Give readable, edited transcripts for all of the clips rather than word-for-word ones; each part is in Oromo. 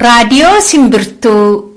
Raadiyoo Simbirtuu.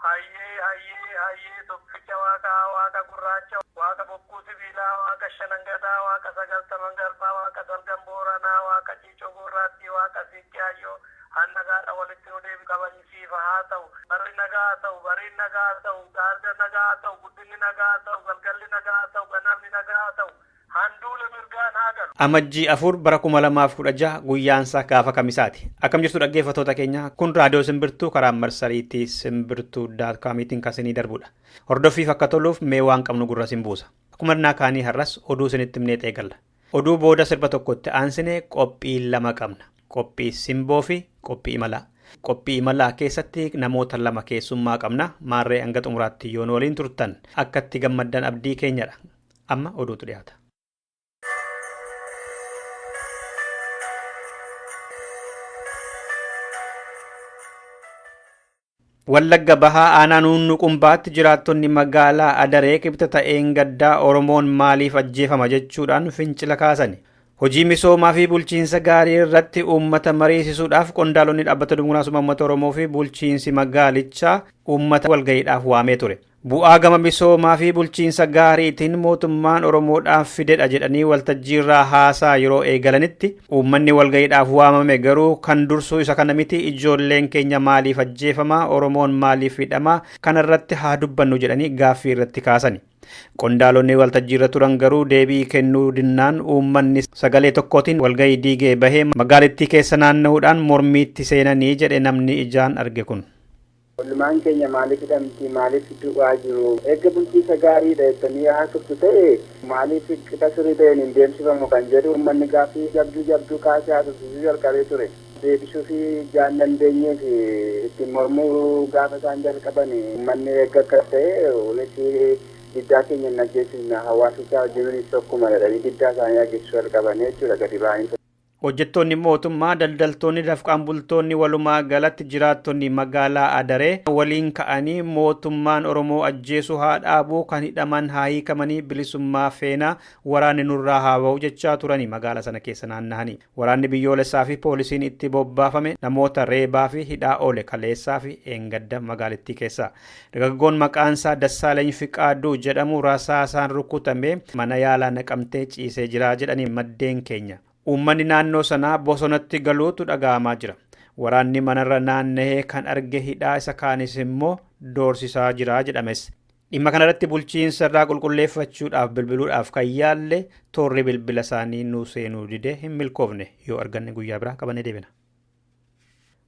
Hayyee hayyee hayyee tokkicha waaqaa waaqa gurraacha waaqa bokkuu sibiilaa waaqa shanangadaa waaqa sagaltaman garbaa waaqa salgan booranaa waaqa ciicoo gurraattii waaqa siiqqee hayyoo hannagaadha walitti nu deebi kabajisiifa haa ta'u barri nagaa haa ta'u bariin nagaa haa ta'u gaarga nagaa haa ta'u guddinni nagaa haa ta'u galgalli nagaa haa ta'u ganamni nagaa haa ta'u handuula mirgaan haa galu. Amajjii 4 bara 2016 guyyaansaa gaafa kamisaati. Akkam jirtu dhaggeeffattoota keenya, kun raadiyoo Simbirtuu karaa marsariitii simbirtuu dot comiitiin kan isinii darbudha. Hordoffiif akka toluuf mee waan qabnu gurra isin buusa. Akkuma innaa kaanii har'as oduu isinitti himnee eegalla. Oduu booda sirba tokkotti aansine qophii lama qabna. Qophii simboo fi qophii imalaa. Qophii imalaa keessatti namoota lama keessummaa qabna. Maarree hanga xumuraatti yoo nu waliin turtan akka itti gammaddan abdii keenyadha. Amma oduutu dhiyaata. Wallagga Bahaa aanaa Nuunnuu Qumbaatti jiraattonni magaalaa Adaree kibxata ta'een gaddaa Oromoon maaliif ajjeefama jechuudhaan fincila kaasani. Hojii misoomaa fi bulchiinsa gaarii irratti uummata mariisisuudhaaf qondaalonni dhaabbata Dimokiraasummaa Uummata Oromoo fi bulchiinsi magaalichaa uummata walga'iidhaaf waamee ture. Bu'aa gama misoomaa fi bulchiinsa gaariitiin mootummaan Oromoodhaaf fidedha jedhanii waltajjiirraa haasaa yeroo eegalanitti uummanni walga'iidhaaf waamame garuu kan dursuu isa kana miti, ijoolleen keenya maaliif ajjeefama, Oromoon maaliif hidhama, kanarratti haa dubbannu jedhanii gaaffii irratti kaasani. Qondaalonni waltajjiirra turan garuu deebii kennuu dinnaan uummanni sagalee tokkootiin walga'ii diigee bahee magaalittii keessa naanna'uudhaan mormiitti seenanii jedhe namni ijaan arge kun. Oolmaan keenya maaliif hidhamti? Maaliif du'aa jiru? Erga bulchiinsa gaariidha jettanii haasoftu ta'e maaliif qixa sirrii ta'een hin deemsifamu kan jedhu uummanni gaaffii jabduu jabduu kaasee haasofsiisuu jalqabee ture. Deebisuu fi jaan dandeenyeef ittiin mormuu gaafa isaan jalqaban uummanni erga akkas ta'e nuti diddaa keenya hin ajjeesisna hawaasicha wajjinis tokkuma jedhanii diddaa isaanii ajjeesisuu jalqaban jechuudha gadi ba'anii. Hojjettoonni mootummaa, daldaltoonni, dafqaan bultoonni, walumaa galatti jiraattonni magaalaa Adaree waliin ka'anii mootummaan Oromoo ajjeesuu haa dhaabuu, kan hidhaman haa hiikamanii, bilisummaa feenaa, waraanni nurraa haa ba'u jechaa turanii magaalaa sana keessa naanna'anii. Waraanni biyyoolessaa fi poolisiin itti bobbaafame namoota reebaa fi hidhaa oole kaleessaa fi eengadda magaalittii keessa. Dargaggoon maqaansaa Dassaalany Fiqaaduu jedhamu rasaasaan rukutamee mana yaalaa naqamtee ciisee jira jedhanii maddeen keenya. Uummanni naannoo sanaa bosonatti galuutu dhaga'amaa jira. Waraanni manarra naanna'ee kan arge hidhaa isa kaanis immoo doorsisaa jira jedhames. Dhimma kanarratti bulchiinsa irraa qulqulleeffachuudhaaf bilbiluudhaaf kan yaalle toorri bilbila isaanii nu seenuu didee hin milkoofne, yoo arganne guyyaa biraa qabannee deebina.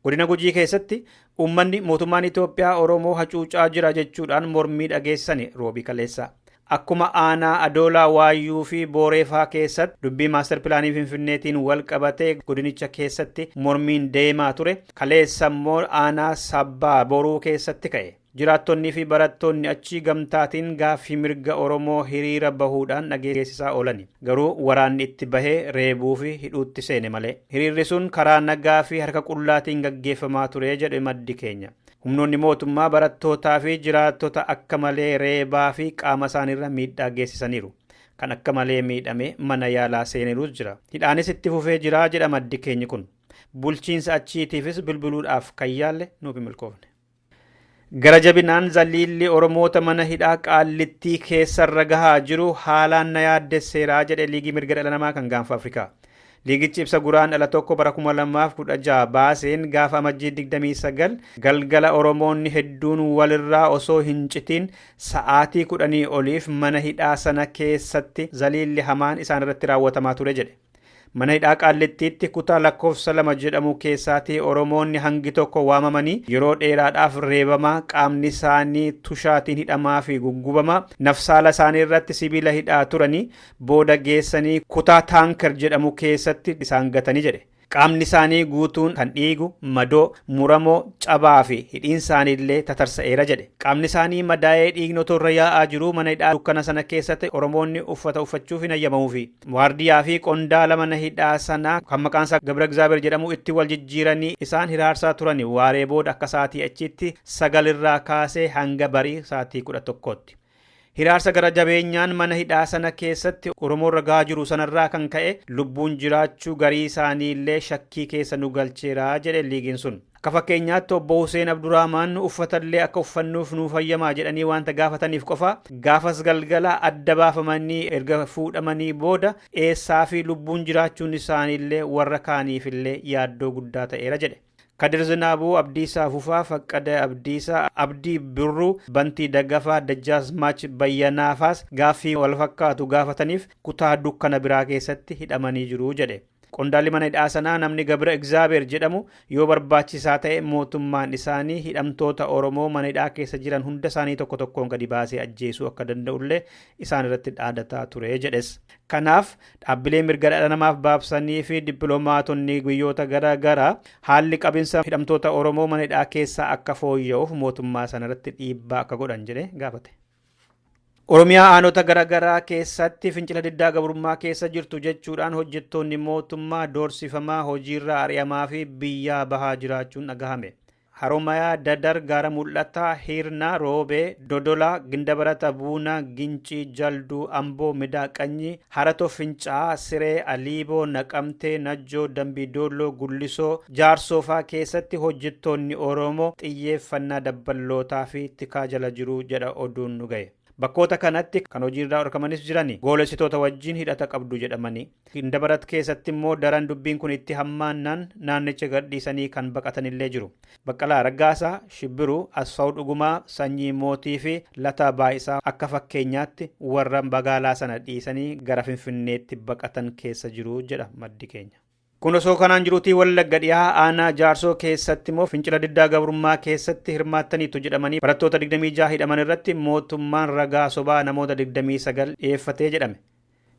Godina Gujii keessatti uummanni mootummaan Itoophiyaa Oromoo hacuucaa jira jechuudhaan mormii dhageessisani roobii kaleessaa. Akkuma aanaa Adoolaa Waayyuu fi Booreefaa keessatti dubbii maastar pilaanii Finfinneetiin wal qabatee godinicha keessatti mormiin deemaa ture, kaleessa immoo aanaa Sabbaa Boruu keessatti ka'e. Jiraattonnii fi barattoonni achii gamtaatiin gaaffii mirga Oromoo hiriira bahuudhaan dhageessisaa oolani. Garuu waraanni itti bahee reebuu fi hidhuutti seene malee. Hiriirri sun karaa nagaa fi harka qullaatiin gaggeeffamaa ture jedhe maddi keenya. Humnoonni mootummaa barattootaa fi jiraattota akka malee reebaa fi qaama isaaniirra miidhaa geessisaniiru. Kan akka malee miidhame mana yaalaa seeneerus jira. Hidhaanis itti fufee jira jedha maddi keenyi kun. Bulchiinsa achiitiifis bilbiluudhaaf kan yaalle nuuf hin milkoofne. Gara jabinaan zaliilli Oromoota mana hidhaa Qaallittii keessarra gahaa jiru haalaan na yaaddesseera jedhe Liigii Mirga Dhala Namaa kan Gaanfa Afrikaa. Liigichi ibsa Guraandhala 1 bara 2016 baaseen gaafa Amajjii 29 galgala Oromoonni hedduun walirraa osoo hin citiin sa'aatii 10 oliif mana hidhaa sana keessatti zaliilli hamaan isaanirratti raawwatamaa ture jedhe. Mana hidhaa Qaallittiitti kutaa lakkoofsa 2 jedhamu keessaatii Oromoonni hangi tokko waamamanii yeroo dheeraadhaaf reebamaa, qaamni isaanii tushaatiin hidhamaa fi guggubamaa, nafsaala isaanii irratti sibiila hidhaa turanii booda geessanii kutaa taanker jedhamu keessatti isaan gatanii jedhe. Qaamni isaanii guutuun kan dhiigu, madoo, muramoo, cabaa fi hidhiin isaaniillee tatarsa'eera jedhe. Qaamni isaanii madaa'ee dhiigni otoo irra yaa'aa jiruu mana hidhaa dukkana sana keessatti Oromoonni uffata uffachuuf hin hayyamamuufi. Waardiyaa fi qondaala mana hidhaa sanaa kan maqaan isaa Gabra Egzaabeer jedhamu itti wal jijjiiranii isaan hiraarsaa turani waaree booda akka sa'aatii achiitti 9 irraa kaasee hanga barii sa'aatii 11tti. Hiraarsa gara jabeenyaan mana hidhaa sana keessatti Oromoo irra gahaa jiru sanarraa kan ka'e lubbuun jiraachuu garii isaanii illee shakkii keessa nu galcheera jedhe liigiin sun. Akka fakkeenyaatti obbo Hussein Abdurrahman uffatallee akka uffannuuf nuu fayyamaa jedhanii waanta gaafataniif qofa gaafas galgala adda baafamanii erga fuudhamanii booda eessaa fi lubbuun jiraachuun isaaniillee warra kaaniifillee yaaddoo guddaa ta'eera jedhe. Kadir Zinaabuu, Abdiisaa Fufaa, Faqqada Abdiisaa, Abdii Birruu, Bantii Daggafaa, Dajjaazmaach Bayyanaafaas gaaffii wal fakkaatu gaafataniif kutaa dukkana biraa keessatti hidhamanii jiru jedhe. Qondaalli mana hidhaa sanaa namni Gabra Egzaabeer jedhamu yoo barbaachisaa ta'e mootummaan isaanii hidhamtoota Oromoo mana hidhaa keessa jiran hunda isaanii tokko tokkoon gadi baasee ajjeesuu akka danda'ullee isaan irratti dhaadataa ture jedhes. Kanaaf dhaabbilee mirga dhala namaaf baabsanii fi dippiloomaatonni biyyoota garaa garaa haalli qabinsa hidhamtoota Oromoo mana hidhaa keessaa akka fooyya'uuf mootummaa sana irratti dhiibbaa akka godhan jedhe gaafate. Oromiyaa aanota garaagaraa keessatti fincila diddaa gabrummaa keessa jirtu jechuudhaan hojjettoonni mootummaa doorsifamaa hojiirraa ari'amaa fi biyyaa bahaa jiraachuun dhagahame. Haromayaa, Dadar, Gaara Mul'ataa, Hirna, Roobee, Dodolaa, Gindabarata, Buunaa, Gincii, Jalduu, Amboo, Midaa Qanyii, Haratoo, Fincaa'aa, Siree, Aliiboo, Naqamtee, Najjoo, Dambii Doolloo, Gullisoo, Jaarsoo fa'aa keessatti hojjettoonni Oromoo xiyyeeffannaa dabballootaa fi tikaa jala jiru jedha oduun nu ga'e. Bakkoota kanatti kan hojiirraa dhorkamanis jirani goolessitoota wajjin hidhata qabdu jedhamanii. Gindabarat keessatti immoo daran dubbiin kun itti hammaannaan naannicha gadhiisanii kan baqatanillee jiru. Baqqalaa Raggaasaa, Shibbiruu, Asfaw Dhugumaa, Sanyii Mootii fi Lataa Baayisaa akka fakkeenyaatti warra magaalaa sana dhiisanii gara Finfinneetti baqatan keessa jiru jedha maddi keenya. Kun osoo kanaan jiruutii Wallagga dhiyaa aanaa Jaarsoo keessatti immoo fincila diddaa gabrummaa keessatti hirmaattaniitu jedhamanii barattoota 26 hidhaman irratti mootummaan ragaa sobaa namoota 29 dhiyeeffatee jedhame.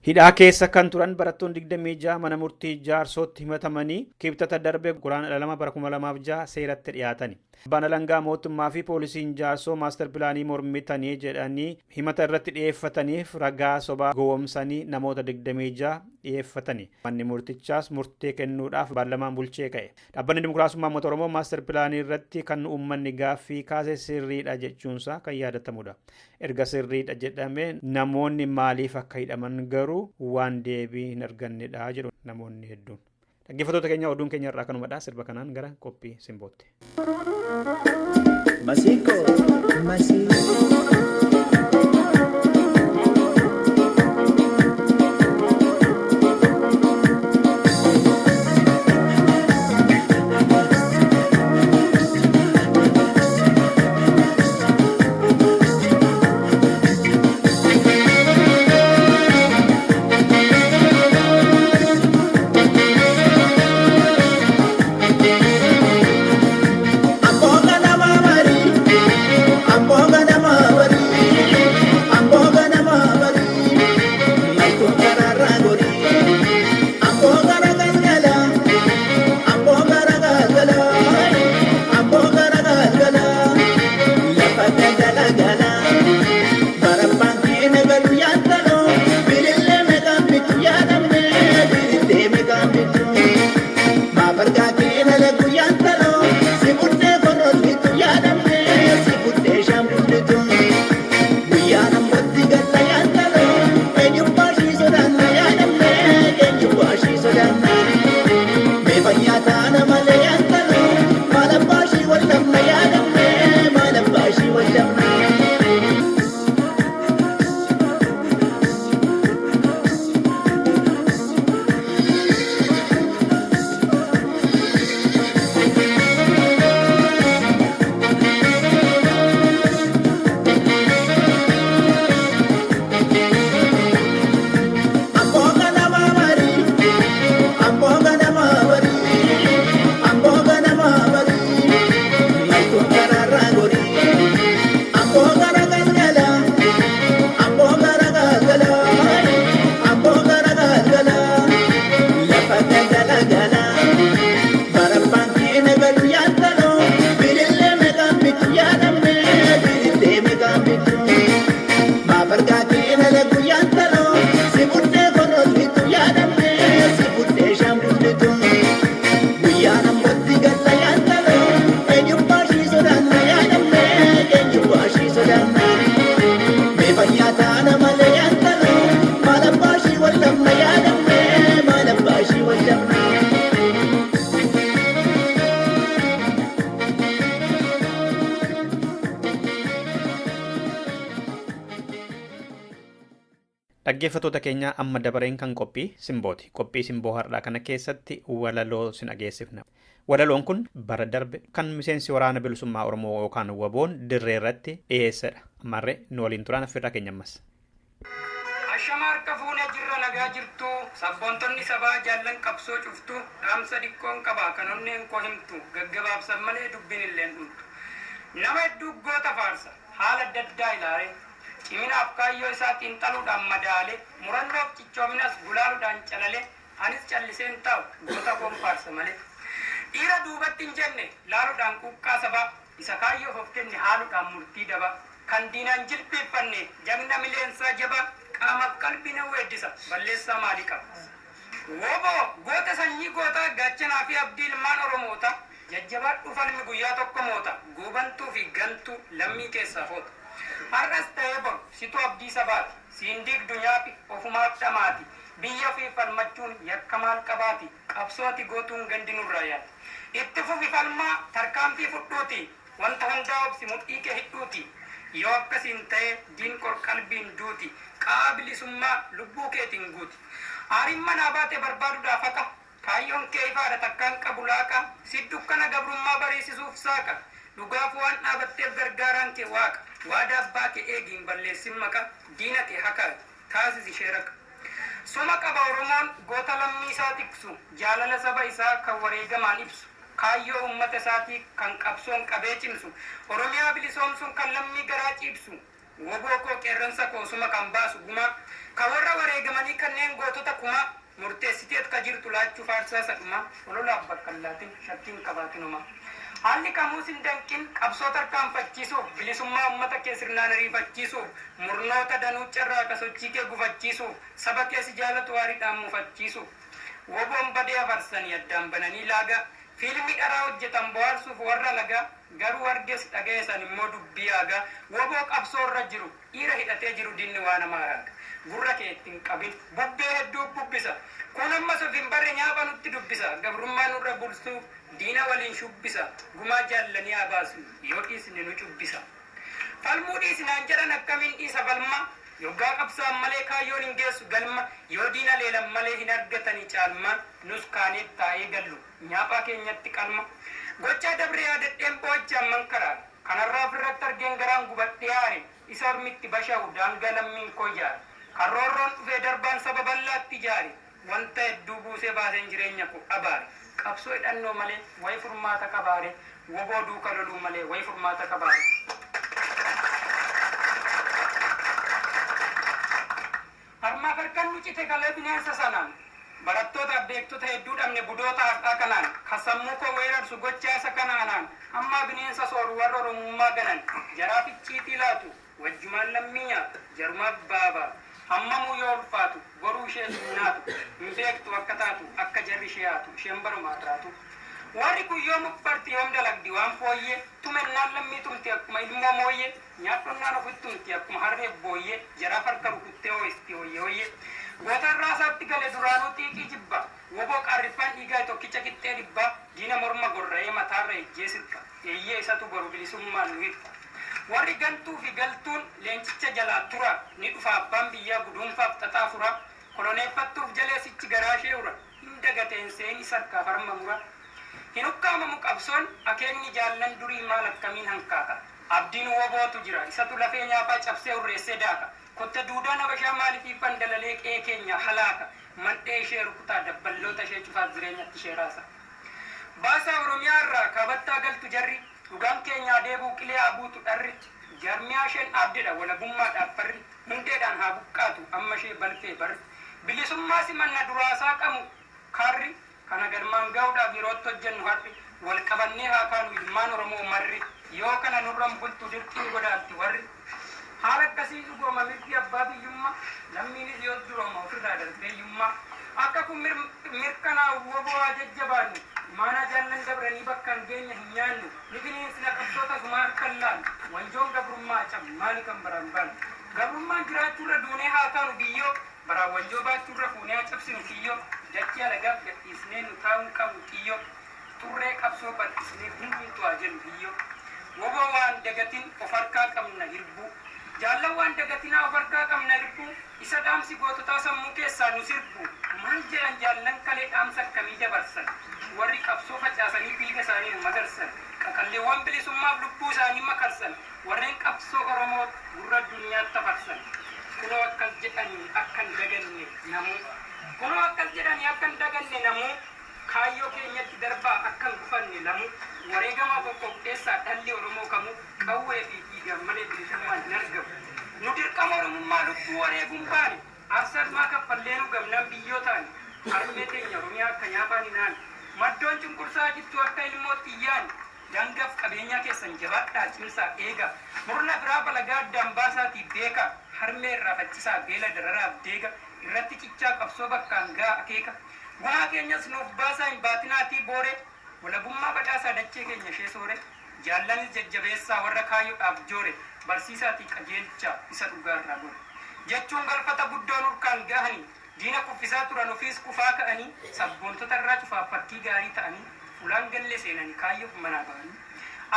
Hidhaa keessa kan turan barattoonni 26 mana murtii Jaarsootti himatamanii kibxata darbe guraandhala 2 bara 2006 seeratti dhiyaatani. Abbaan alangaa mootummaa fi poolisiin Jaarsoo maastar pilaanii mormitanii jedhanii himata irratti dhiyeeffataniif ragaa sobaa gowwomsanii namoota 26 dhiyeeffatani. Manni murtichaas murtee kennuudhaaf baarlamaan bulchee ka'e. Dhaabbanni Dimokiraasummaa Uummata Oromoo maastar pilaanii irratti kan uummanni gaaffii kaase sirriidha jechuunsaa kan yaadatamudha. Erga sirriidha jedhame namoonni maaliif akka hidhaman garuu waan deebii hin argannedha jedhu namoonni hedduun. Dhaggeeffattoota keenya oduun keenya irraa kanumadha. Sirba kanaan gara qophii simbootti. Masiko, masiko. Ambonga nama mari, ambonga nama. Dhaggeeffattoota keenya, amma dabareen kan qophii simbooti. Qophii simboo har'aa kana keessatti walaloo sin dhageessifna. Walaloon kun bara darbe kan miseensi Waraana Bilisummaa Oromoo yookaan WBOn dirree irratti dhiyeessedha. Ammarree nu waliin turaan affeerraa keenya ammas. Ashama, harka fuunee, jirra nagaa jirtu? Sabboontonni sabaa, jaallan qabsoo cuftu, dhaamsa dhiqqoon qaba kan onneen koo himtu, gaggabaabsan malee dubbiin illeen dhumtu. Nama hedduu goota faarsa haala adda addaa ilaale, ciminaaf kaayyoo isaa xiinxaluudhaan madaale, murannoof cichoominas gulaaluudhaan calale, anis calliseen taa'u, goota koon faarsa malee. Dhiira duubatti hin jenne, laaluudhaan quuqqaa sabaa, isa kaayyoof of kenne, haaluudhaan murtii daba, kan diinaan jilbeeffanne, jagna mileensaa jabaa, qaamaaf qalbii na weeddisa, balleessaa maalii qaba? Woboo, goota sanyii gootaa, gaachanaa fi abdii ilmaan Oromoota, jajjabaadhu, falmi, guyyaa tokko moota, goobantuu fi gantuu lammii keessaa foota. Har'as ta'ee boru situ abdii sabaati, siin diigdu nyaapi ofumaaf dhamaati, biyya fi falmachuun yakka maal qabaati, qabsooti gootuun gandi nurraa yaati. Itti fufi falmaa, tarkaanfii fudhuuti, wanta hundaa obsi, mudhii kee hidhuuti. Yoo akkasiin ta'e diin qorqalbiin duuti, qaa bilisummaa lubbuu keetiin guuti. Aariin manaa baate barbaaduudhaaf haqa, kaayyoon kee ifaadha, takkaan qabu laaqa, si dukkana gabrummaa bariisisuuf saaqa. Dhugaaf waan dhaabatteef gargaaraan kee Waaqa. Waada abbaa kee eegiin balleessin maqa, diina kee hakaa taasisi ishee raqa. Soma qaba Oromoon goota lammii isaa tiksu, jaalala saba isaa kan wareegamaan ibsu, kaayyoo uummata isaatii kan qabsoon qabee cimsu, Oromiyaa bilisoomsuun kan lammii garaa ciibsu. Woboo koo, qeerransa koo, suma kan baasu gumaa, kan warra wareegamanii kanneen gootota kumaa, murteessiteet ka jirtu laachuu faarsaa sadhumaa, ololaaf bakka hin laatin, shakkiin qabaatinuma. Haalli kamuus hin danqin qabsoo tarkaanfachiisuuf, bilisummaa uummata kee sirnaan ariifachiisuuf, murnoota danuu carraaqa sochii kee gufachiisuuf, saba kee si jaalatu aariidhaan mufachiisuuf. Woboon badee afarsanii addaan bananii laagaa, fiilmii dharaa hojjetan bohaarsuuf warra lagaa, garuu arges dhaga'esan immoo dubbii aagaa, woboo qabsoo irra jiru, dhiira hidhatee jiru, dinni waan hamaa raaga. Gurra kee ittiin qabin, bubbee hedduu bubbisa. Kun ammas of hin barre, nyaapha nutti dubbisa, gabrummaa nurra bulsuuf diina waliin shubbisa, gumaa jaallanii haa baasu, yoo dhiisne nu cubbisa. Falmuu dhiisnaan jedhan, akkamiin dhiisa falma? Yoggaa qabsaan malee kaayyoon hin geessu galma, yoo diina leelan malee hin argatanii caalma, nus kaaneet taa'ee gallu nyaaphaa keenyatti qalma. Gochaa dabre yaadadheen boo'ichaan mankaraare, kanarraa ofirratti argeen garaan gubadhee aare, isa ormitti basha'u daangaa lammiin koo ijaare, kan roorroon dhufee darbaan saba bal'aatti ijaare, wanta hedduu buusee baaseen jireenya koo abaare. Qabsoo hidhannoo malee wayi furmaata qabaare? Woboo duuka loluu malee wayi furmaata qabaare? Harmaaf harkaan nu cite kalee bineensa sanaan, barattootaaf beektota hedduu dhabne budoota har'aa kanaan, kan sammuu koo weerarsu gochaa isa kanaanaan, hammaa bineensa sooru warra Oromummaa ganan, jaraaf icciitii laatu, wajjumaan lammii nyaatu, jarumaaf baabaa. Hammamuu yoo ulfaatu boruu ishee naatu, hin beektu akka taatu, akka jarri ishee haatu, isheen baruma har'aatu. Warri kun yoom of barti, yoom dalagdi waan fooyyee? Tumennaan lammii tumti akkuma ilmoo mooyyee, nyaadhonnaan ofitti tumti akkuma harreef booyyee, jaraaf harka rukuttee hoo'isti hoyyee hoyyee. Goota irraasaatti gale duraanuu xiiqii jibba, woboo qaarriffaan dhiigaa tokkicha qixxee dhibbaa, diina morma gorra'ee mataarra ejjee sirba, eeyyee, isatu boru bilisummaan nu hirba. Warri gantuu fi galtuun leencicha jalaa tura, ni dhufa abbaan biyyaa guduunfaaf xaxaa fura, koloneeffattuuf jalee sichi garaa ishee ura, hin dagateen seeni sarkaaf harma mura. Hin ukkaamamu qabsoon, akeekni jaallan durii maal akkamiin hankaaka? Abdiin wobootu jira, isatu lafee nyaaphaa cabsee hurreessee daaka. Kotte duudaan habashaa maalifiiffan dalalee qe'ee keenya halaaka? Mandhee ishee rukutaa, dabballoota ishee cufaaf jireenyatti ishee raasa. Baasaa Oromiyaa irraa kaabattaa galtu jarri, dhugaan keenyaa deebuu qilee haa buutu dharri, jarmiyaa isheen dhaabdedha walabummaadhaaf farri, hundeedhaan haa buqqaatu amma ishee balfee barri. Bilisummaa simanna duraasaa qamu kaarri, kana galmaan ga'uudhaaf yerootti hojjennu har'i, wal qabannee haa kaanu ilmaan Oromoo marri, yoo kana nurran bultu dirqiin godaanti warri. Haala akkasiin dhugooma mirgi abbaa biyyummaa, lammiinis yoo durooma ofirraa darbeeyyummaa. Akka kun mirkanaa'u woboo haa jajjabaannu, imaanaa jaallan dabranii bakka hin geenye hin nyaannu, ni finiinsina qabsoo, tasumaa harka hin laannu, wanjoon gabrummaa cabu maali kan baraan baanu? Gabrummaan jiraachuurra duunee haa kaanu biyyoo, baraan wanjoo baachuurra fuunee haa cabsinu kiyyoo, dachee alagaaf gadhiisnee nu taa'uun qabu xiyyoo, xurree qabsoo bal'isnee hundumtu haa jennu hiyyoo. Woboo waan dagatin, of harkaa qabna hirbuu. Jaallan waan dagatinaa of harkaa qabna irbuu isa dhaamsi goototaa sammuu keessaa nu sirbu. Maal jedhan jaallan kalee dhaamsa akkamii dabarsan? Warri qabsoo facaasanii dhiiga isaanii nu magarsan. Qaqalleewwan bilisummaaf lubbuu isaanii makarsan. Warreen qabsoo Oromoo gurra addunyaatti tafarsan. Kunoo akkas jedhanii akka hin daganne namuu. Kunoo akkas jedhanii akka hin daganne namuu. Kaayyoo keenyatti darbaa akka hin gufanne lamuu. Wareegamaaf of qopheessaa dhalli Oromoo kamuu qawwee fi dhiigaan malee bilisummaan hin argamu. Nu dirqama Oromummaa lubbuu wareeguun baane. Aarsaa dhumaa kaffallee nu gamnaan biyyoo taane. Harmee teenya Oromiyaa akka nyaaphaan hin aane. Maddoon cunqursaa jittu akka ilmootti hin yaane. Daangaaf qabeenyaa keessan jabaadhaa cimsaa eegaa. Murna biraa balagaa addaan baasaatii beekaa. Harmee irraa faccisaa beela dararaaf deega. Irratti cichaa qabsoo bakkaan ga'a akeeka. Gumaa keenyas nuuf baasaa hin baatinaatii booree. Walabummaa badhaasaa dachee keenya ishee soore. Jaallanis jajjabeessaa warra kaayyoodhaaf joore. Barsiisaatii qajeelcha isa dhugaarraa gore. Jechuun galfata guddoon urkaan gahanii diina kuffisaa turan ofiis kufaa ka'anii sabboontota irraa cufaaf fakkii gaarii ta'anii fulaan galle seenanii kaayyoof manaa ba'anii.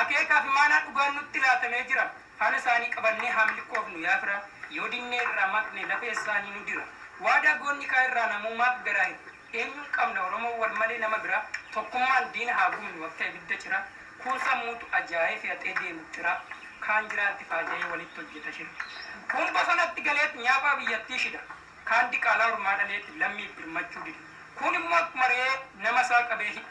Akeekaa fi maanaa dhugaan nutti laatamee jira. Faana isaanii qabannee haa milkoofnu yaa fira. Yoo dinnee irraa maqne lafee isaanii nu dira. Waadaa goonni kaa irraa namummaaf garaa hira. Eenyuun qabna Oromoon wal malee nama biraa. Tokkummaan diina haa gubnu akka ibidda ciraa. Kuun sammuutu ajaa'ee fe'atee deemu xiraa. Kaan jiraatti faaja'ee walitti hojjeta shira. Kuun bosonatti galeet nyaaphaa biyyattii shida. Kaan diqaalaa ormaa dhaleet lammiif birmachuu dida. Kuun immoo akkuma re'ee nama isaa qabee hidha.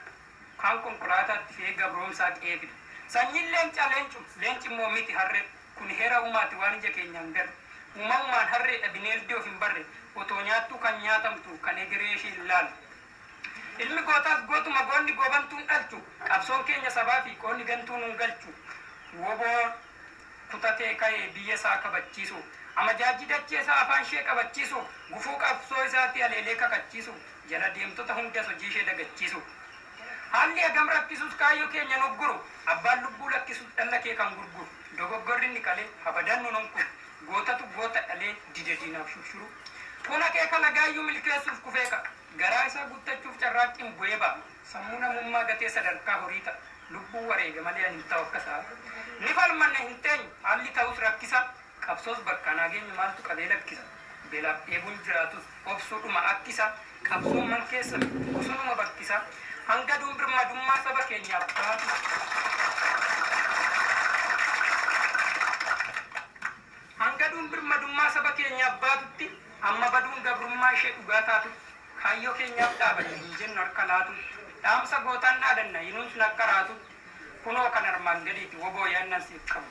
Kaan konkolaataatti fe'ee gabroomsaa qe'ee fida. Sanyiin leencaa leencuma, leenci immoo miti harree. Kun heera uumaati waan ija keenyaan garre. Uumamumaan harreedha bineeldi of hin barre. Otoo nyaattuu kan nyaatamtu kan egeree ishee hin laalle. Ilmi gootaas gootuma goonni goobantuun dhalchu. Qabsoon keenya sabaa fi qoonni gantuu nuun galchu. Woboo kutatee ka'ee biyya isaa kabachiisu. Amajaajii dachee isaa afaan ishee qabachiisu. Gufuu qabsoo isaatti aleelee kakachiisu. Jala deemtota hundas hojii ishee dagachiisu. Haalli hagam rakkisuus kaayyoo keenya nugguru. Abbaan lubbuu lakkisuus dhalla kee kan gurguru. Dogoggorri inni kalee habadan nun hunkuru. Gootatu goota dhalee dide diinaaf shurshuru. Kun akeeka lagaayyuu milkeessuuf kufee ka'a. Garaa isaa guuttachuuf carraaqqiin bu'ee ba'a. Sammuu namummaa gatee sadarkaa horii ta'a. Lubbuu wareega malee ani hin ta'u akka sa'a. Ni falmanna hin teenyu haalli ta'us rakkisa. Qabsoos bakkaan haa geenyu maaltu qabee lakkisa. Beelaaf dheebuun jiraatus obsuudhuma akkisa. Qabsoon man keessa miti bosonuma bakkisa. Hanga duun birmadummaa saba keenyaaf baatu. Hanga duun birmadummaa saba keenyaaf baatutti amma baduun gabrummaa ishee dhugaa taatutti kaayyoo keenyaaf dhaabanne hin jennu harka laatutti dhaamsa gootaan dhaadanna hinuun sun akka raatutti kunoo kan armaan gadiiti woboo yaannan siif qabu.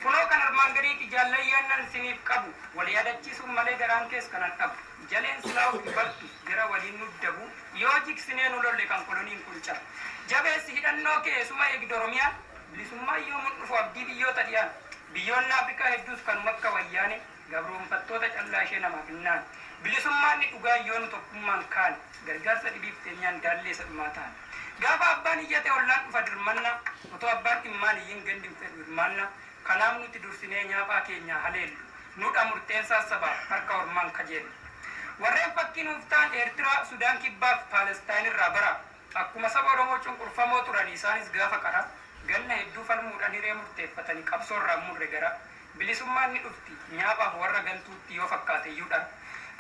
Kunoo kan armaan gadiiti jaallan yaannan siniif qabu wal yaadachiisuun malee garaan kees kanan dhabu. Jaleen silaa of hin bartu jara waliin nuddabu yoo jigsinee nu lolle kan koloniin kun cabu. Jabeessi hidhannoo kee suma eegdi Oromiyaan bilisummaan yoomuun dhufu abdii biyyoota dhiyaan. Biyyoonni Afrikaa hedduus kanuma akka wayyaane gabroonfattoota callaa ishee namaaf hin naane. Bilisummaan ni dhugaa yoo nu tokkummaan kaane gargaarsa dhibiif teenyaan daallee isa dhumaa taane. Gaafa abbaan iyyate ollaan dhufa dirmannaa otoo abbaan dhimmaan iyyin gandi hin fedhu hirmaannaa. Kanaaf nuti dursinee nyaaphaa keenyaa haleellu. Nudha murteensaas sabaaf harka ormaan kajeellu. Warreen fakkii nuuf ta'an Eertiraa, Sudaan Kibbaa fi Paalestaan irraa baraa. Akkuma saba Oromoo cunqurfamoo turani isaanis gaafa qaraa ganna hedduu falmuudhaan hiree murteeffatani qabsoo irraa hin murre garaa. Bilisummaan ni dhufti nyaaphaaf warra gantuutti yoo fakkaate iyyuu dhara.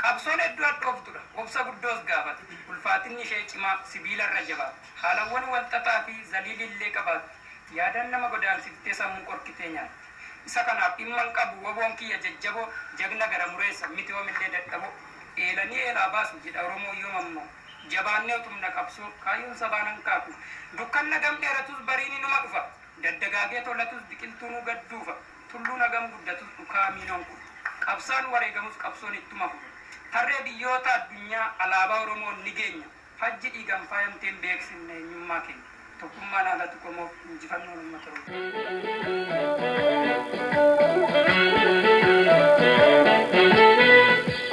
Qabsoon hedduu hadhooftudha, obsa guddoos gaafatti. Ulfaatinni ishee cimaa, sibiila irra jabaatti. Haalawwan walxaxaa fi zaliilii illee qabaatti. Yaadaan nama godaansiftee sammuu qorkitee nyaatti. Isa kanaaf dhimma hin qabu woboon kiyya jajjaboo jagna gara mureessa miti yoomillee dadhaboo. Eelanii eelaa baasu jedha Oromoon yoo mammaaku. Jabaannee utumna qabsoo kaayyoon sabaa nan kaaku. Dukkanni hagam dheeratus bariin inuma dhufa. Daddagaagee tolatus biqiltuunuu gad duufa. Tulluun hagam guddatus dhukaa miinoon kufa. Qabsaan wareegamus qabsoon ittuma fufa. Tarree biyyoota addunyaa alaabaa Oromoon ni geenya. Fajji dhiigaan faayamteen beeksifna eenyummaa keenya. Tokkummaan haalatu qomoof injifannoon uummata Oromoo.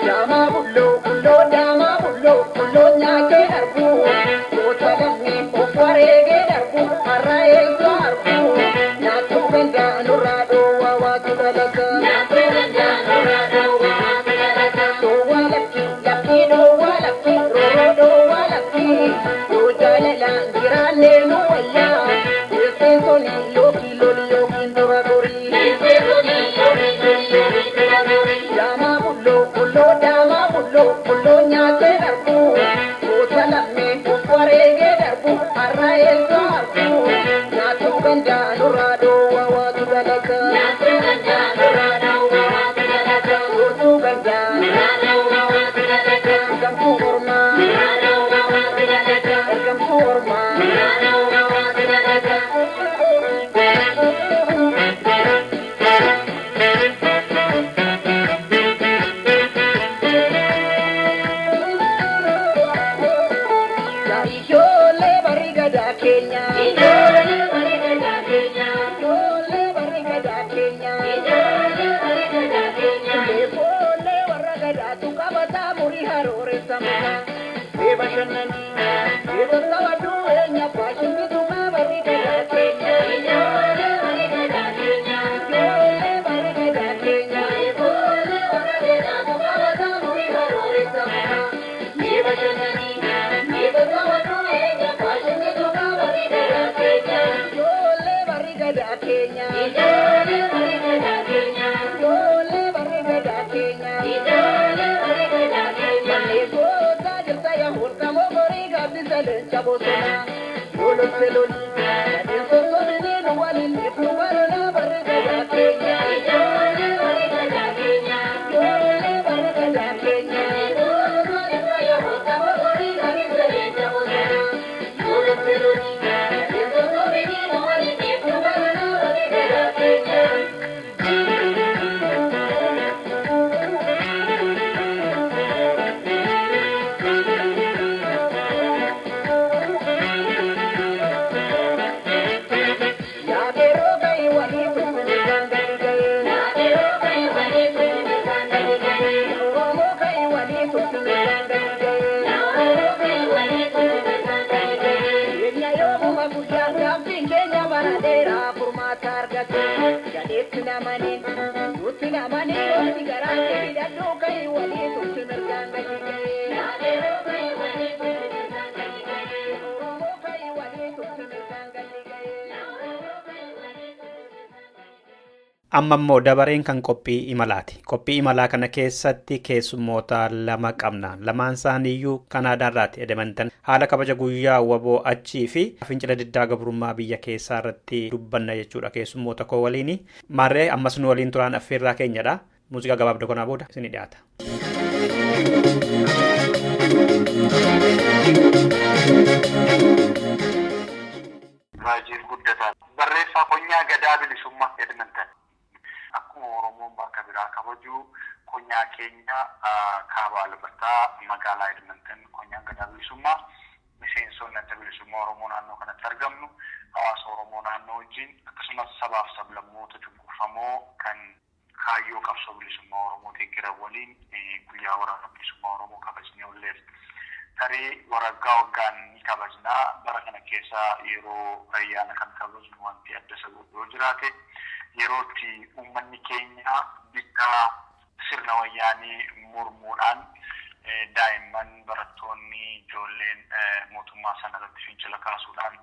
Daamaa bulloo bulloo daamaa bulloo bulloo nyaatee darbu goota lammii of wareegee darbu har'a eessa argu nyaachuu danda'an nurraa dhoowwaa waatu dalaga. Nyaachuu danda'an nurraa dhoowwaa waatu dalaga. Dhoowwaa lakkii lakkii dhoowwaa lakkii rooroo dhoowwaa lakkii yoo jaalalaan jiraannee nu wayyaa teesseen suni yookiin loli yookiin dura gorii. Teesseen suni yookiin loli yookiin Gandaa nurraa dhoowwaa waatu dalaga. Nyaattuu gandaa nurraa dhoowwaa waatu dalaga. Soortuu gandaa nurraa dhoowwaa waatu dalaga. Ergamtuu ormaa nurraa dhoowwaa waatu dalaga. Ergamtuu ormaa nurraa dhoowwaa waatu dalaga. Ijoollee barii gadaa keenya. Ijoollee barii gadaa keenya. Ijoollee barii gadaa keenya. Ijoollee barii gadaa keenya. Leefoollee warra gadaatu qabataa murii harooreessa muka. Ee bashannanii. Ee sassaabaduu eenyu abbaa shimbisumaa barii gadaa keenya. Ijoollee barii gadaa keenya. Ijoollee barii gadaa keenya. Leefoollee warra gadaatu qabataa murii harooreessa muka. Ee bashannanii. Ijoollee barii gadaa keenya. Ijoollee barii gadaa keenya. Ijoollee barii gadaa keenya. Ijoollee barii gadaa keenya. Manneen jirta yaa holqa mogorii gaaddisa leenca bosonaa. Lolotte loli. Sadeen sossobinii nu waliin ifnu baronaa barii gadaa keenya. Ijoollee barii gadaa keenya. Ijoollee barii gadaa keenya. Manneen jirta yaa holqa mogorii gaaddisa leenca bosonaa. Lolotte loli. Sadeen sossobinii nu waliin ifnu baronaa barii gadaa keenya. Yaaderoo ga'ii walii tuffini gangani ga'ee. Yaaderoo ga'ii walii tuffini gangani ga'ee. Oromoo ga'ii walii tuffini gangani ga'ee. Oromoo ga'ii walii tuffini gangani ga'ee. Keenya yoomuma guyyaa gaaffiin keenya bara dheeraa furmaata argate. Jadeetti namanii nutti namanii wanti garaa kee hidhadhuu ga'ii walii tuffini gangani ga'ee. Yaaderoo ga'ii walii tuffini gangani ga'ee. Oromoo ga'ii walii tuffini gangani ga'ee. Amma immoo dabareen kan qophii imalaati. Qophii imalaa kana keessatti keessummoota lama qabna. Lamaan isaaniiyyuu Kanaadaarraati Edmonton. Haala kabaja guyyaa waboo achii fi fincila diddaa gabrummaa biyya keessaa irratti dubbanna jechuudha keessummoota koo waliini. Maarree ammas nu waliin turaan affeerraa keenyadha. Muuziqaa gabaabduu kanaa booda isinii dhiyaata. Raajiif Guddataa. Barreessaa Konyaa Gadaa Bilisummaa Edmonton. Akkuma Oromoon bakka biraa kabaju konyaa keenya kaaba Albertaa magaalaa Edmonton konyaan Gadaa Bilisummaa miseensonni adda bilisummaa Oromoo naannoo kanatti argamnu hawaasa Oromoo naannoo wajjin akkasumas sabaaf sablammoota cunqurfamoo kan kaayyoo qabsoo bilisummaa Oromoo deeggaran waliin guyyaa waraana bilisummaa Oromoo kabajnee oolleerra. Tarii waggaa waggaan ni kabajnaa bara kana keessa yeroo ayyaana kan kabajnu wanti adda isa godhu yoo jiraate yerootti uummanni keenya bittaa sirna wayyaanii mormuudhaan daa'imman barattoonni ijoolleen mootummaa sana irratti fincila kaasuudhaan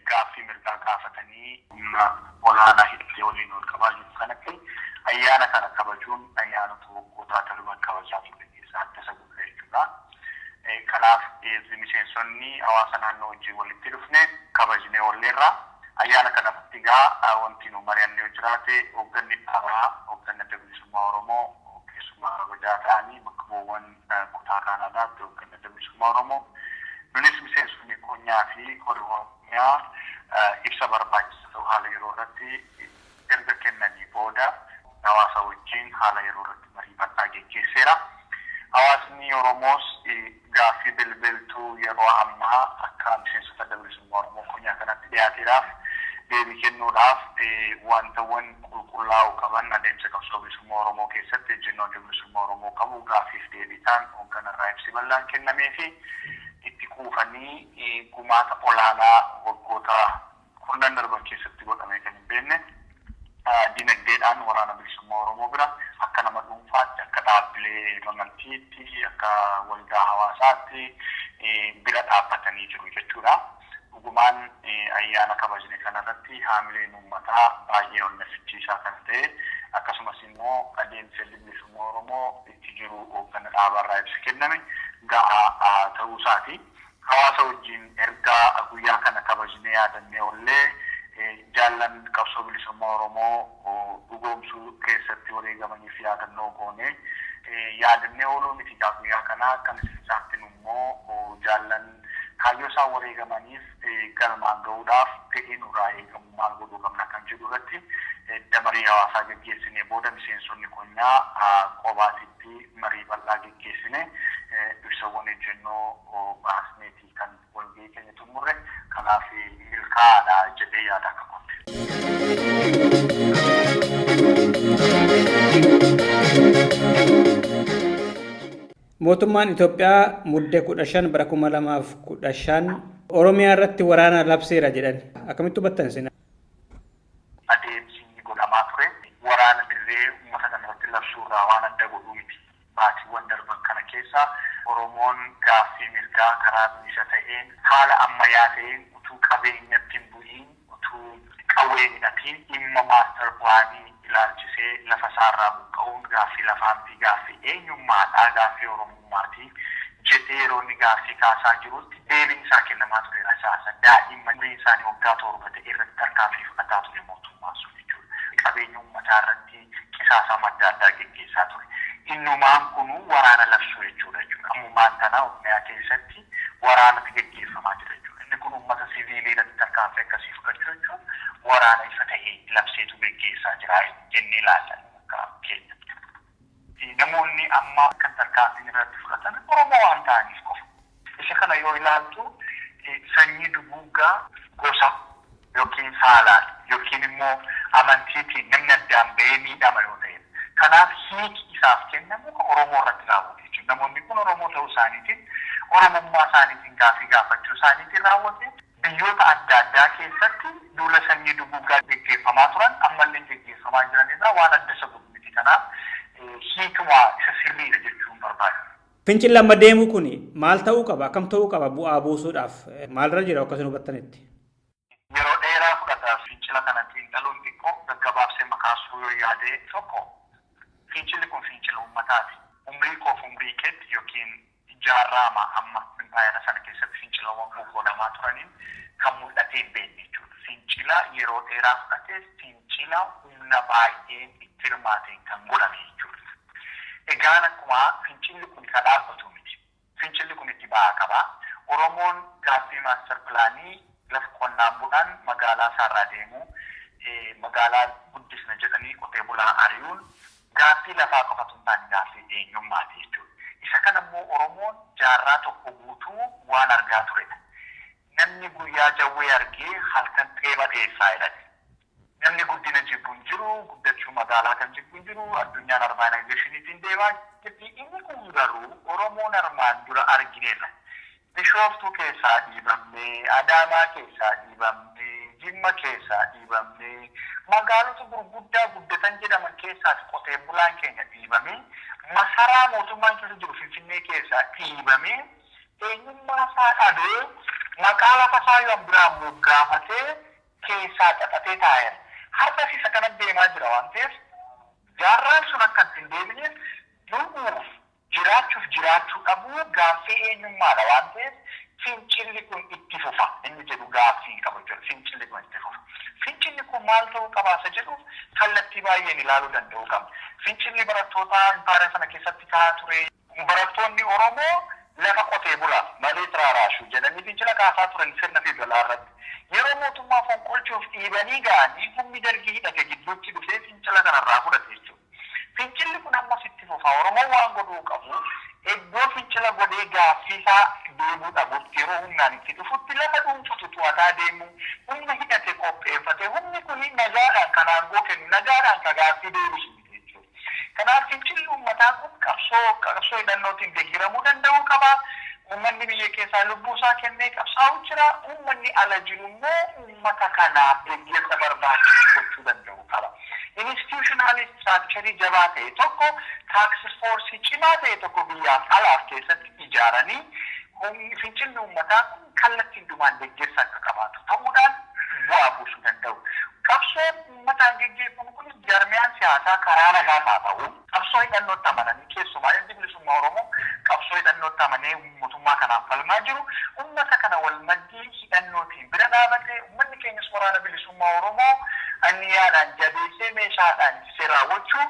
gaaffii mirgaa gaafatanii humna olaanaa hidhatee waliin ol qabaa jiru kanatti ayyaana kana kabajuun ayyaanota waggootaa darban kabajaa ture keessaa adda isa godha jechuudha. Kanaaf miseensonni hawaasa naannoo wajjin walitti dhufne kabajnee oolleerra. Ayyaana kanarratti egaa wanti nu mari'annee yoo jiraate hoogganni dhaabaa hoogganni adda bilisummaa Oromoo keessumaa kabajaa ta'anii bakka bu'uuwwan kutaa Kaanaadaatti hoogganni adda bilisummaa Oromoo nunis miseensonni konyaa fi horiiwwan konyaa ibsa barbaachisaa ta'u haala yeroo irratti erga kennanii booda hawaasa wajjin haala yeroo irratti marii bal'aa geggeesseera. Hawaasni Oromoos gaaffii bilbiltuu yeroo ammaa akka miseensota adda bilisummaa Oromoo konyaa kanatti dhiyaateedhaaf deebii kennuudhaaf wantawwan qulqullaa'uu qaban adeemsa qabsoo bilisummaa Oromoo keessatti ejjennoo adda bilisummaa Oromoo qabu gaaffiif deebiidhaan hoogganarraa ibsi bal'aan kennamee fi itti kuufanii gumaata olaanaa waggoota kurnan darban keessatti godhame kan hin beekne dinagdeedhaan waraana bilisummaa Oromoo bira akka nama dhuunfaatti akka dhaabbilee amantiitti akka waldaa hawaasaatti bira dhaabbatanii jiru jechuudha. Dhugumaan ayyaana kabajne kanarratti haamileen uummataa baay'ee onnachiisaa kan ta'e akkasumas immoo adeemsa bilisummaa Oromoo itti jiru hooggana dhaabarraa ibsi kenname ga'aa ta'uu isaati. Hawaasa wajjin ergaa guyyaa kana kabajnee yaadannee ollee Jaallan qabsoo bilisummaa Oromoo dhugoomsuu keessatti wareegamaniif yaadannoo goone yaadannee ooluu miti guyyaa kanaa kan isin immoo jaallan kaayyoo isaan wareegamaniif galmaan gahuudhaaf fedhii nurraa eegamu maal godhuu qabna kan jedhu irratti damarii hawaasaa geggeessine booda miseensonni konyaa qobaatitti marii bal'aa geggeessine ibsawwan ejjennoo baasneeti kan walgahii keenya xumurre kanaaf milkaa'aadha jedhee yaada akka kotte. Mootummaan Itoophiyaa muddee 15 bara 2015 Oromiyaa irratti waraana labseera jedhan. Akkamitti hubattan isin? Adeemsi inni godhamaa ture waraana dirree uummata kana irratti labsuurraa waan adda godhuu miti. Baatiiwwan darban kana keessa Oromoon gaaffii mirgaa karaa bilisa ta'een haala ammayyaa ta'een utuu qabeenyatti hin bu'iin utuu qawwee hidhatiin dhimma maastar pilaanii ilaalchisee lafa isaarraa buqqa'uun gaaffii lafaa miti gaaffii eenyummaadhaa gaaffii Oromummaati jedhee yeroo inni gaaffii kaasaa jirutti deebiin isaa kennamaa ture rasaasa daa'imman umriin isaanii waggaa 7 ta'e irratti tarkaanfii fudhataa ture mootummaan sun jechuudha. Qabeenya uummataa irratti qisaasama adda addaa geggeessaa ture. Innumaan kunuu waraana labsuu jechuudha jechuudha. Ammumaan tana Oromiyaa keessatti waraanatu geggeeffamaa jira jechuudha. Inni kun uummata siviilii irratti tarkaanfii akkasii fudhachuu jechuun waraana ifa ta'e labseetu geggeessaa jira jennee ilaalla akka keenya. Namoonni amma kan tarkaanfiin irratti fudhatan Oromoo waan ta'aniif qofa. Isa kana yoo ilaaltu sanyii duguuggaa gosa yookiin saalaan yookiin immoo amantiitiin namni addaan bahee miidhama yoo ta'e. Kanaaf hiiki isaaf kennamu Oromoo irratti raawwate jechuudha. Namoonni kun Oromoo ta'uu isaaniitiin Oromummaa isaaniitiin gaaffii gaafachuu isaaniitiin raawwate. Biyyoota adda addaa keessatti duula sanyii duguuggaa geggeeffamaa turan ammallee geggeeffamaa jiran irraa waan adda isa godhu miti. Kanaaf hiikuma isa sirriidha jechuun barbaada. Fincilli amma deemu kun maal ta'uu qaba? Akkam ta'uu qaba bu'aa buusuudhaaf? Maalirra jira akka isin hubattanitti? Yeroo dheeraa fudhata fincila kana xiinxaluun xiqqoo gaggabaabsee makaasuu yoo yaade tokko fincilli kun fincila uummataati. Umrii koof umrii keetti yookiin jaarraama amma impaayera sana keessatti fincilawwan goggodamaa turaniin kan mul'atee hin beekne jechuudha. Fincila yeroo dheeraa fudhatee fincila humna baay'een itti hirmaateen kan godhame jechuudha. Egaan akkuma fincilli kun kan dhaabbatu miti. Fincilli kun itti ba'aa qaba. Oromoon gaaffii maastar pilaanii lafa qonnaan bulaan magaalaa isaarraa deemu magaalaa guddisna jedhanii qotee bulaa ari'uun gaaffii lafaa qofatu hin taane gaaffii eenyummaati jechuudha. Isa kana immoo Oromoon jaarraa tokko guutuu waan argaa turedha. Namni guyyaa jawwee argee halkan xeeba dheessaa jedhani. Namni guddina jibbu hin jiru, guddachuu magaalaa kan jibbu hin jiru, addunyaan arbaanaayizeshiniitiin deemaa jirti. Inni kun garuu Oromoon armaan dura argineerra. Bishooftuu keessaa dhiibamnee, Adaamaa keessaa dhiibamnee, Jimma keessaa dhiibamnee, magaalota gurguddaa guddatan jedhaman keessaati qotee bulaan keenya dhiibamee, masaraa mootummaan keessa jiru Finfinnee keessaa dhiibamee, eenyummaa isaa dhabee, maqaa lafa isaa yoo biraan moggaafatee keessaa xaxatee taa'eera. Har'as isa kana deemaa jira waan ta'eef jaarraan sun akka hin deebineef du'uuf jiraachuuf jiraachuu dhabuu gaaffii eenyummaadha waan ta'eef fincilli kun itti fufa inni jedhu gaaffii hin qabu jechuudha. Fincilli kun itti fufa. Fincilli kun maal ta'uu qaba isa jedhuuf kallattii baay'een ilaaluu danda'uu qabna. Fincilli barattootaa impaayera sana keessatti ka'aa ture. Barattoonni Oromoo lafa qotee bulaaf malee xiraaraashu jedhanii fincila kaasaa turan sirna federaalaa irratti. Yeroo mootummaa fonqolchuuf dhiibanii ga'anii humni dargii hidhate gidduutti dhufee fincila kanarraa fudhate jechuudha. Fincilli kun ammas itti fufa. Oromoon waan godhuu qabu iddoo fincila godhee gaaffii isaa deemuu dhabutti yeroo humnaan itti dhufutti lafa dhuunfatu to'ataa deemu humna hidhate qopheeffate humni kun nagaadhaan kan aangoo kennu nagaadhaan kan gaaffii deebisu miti jechuudha. Kanaaf fincilli uummataa kun qabsoo hidhannootiin deeggaramuu danda'uu qaba. Uummanni biyya keessaa lubbuu isaa kennee qabsaa'u jira. Uummanni ala jiru immoo uummata kanaaf deeggarsa barbaachisu gochuu danda'uu qaba. Institutional structure jabaa ta'e tokko task force cimaa ta'e tokko biyyaaf alaaf keessatti ijaaranii fincilli uummataa kun kallattii hundumaan deeggarsa akka qabaatu ta'uudhaan bu'aa buusuu danda'u. Qabsoon uummataan geggeeffamu kunis jaarmiyaan siyaasaa karaa nagaa haa ta'u qabsoo hidhannootti amananii keessumaa addi bilisummaa Oromoo qabsoo hidhannootti amanee mootummaa kanaaf falmaa jiru uummata kana wal maddii hidhannootiin bira dhaabatee uummanni keenyas waraana bilisummaa Oromoo anniyaadhaan jabeessee meeshaadhaan ittisee raawwachuu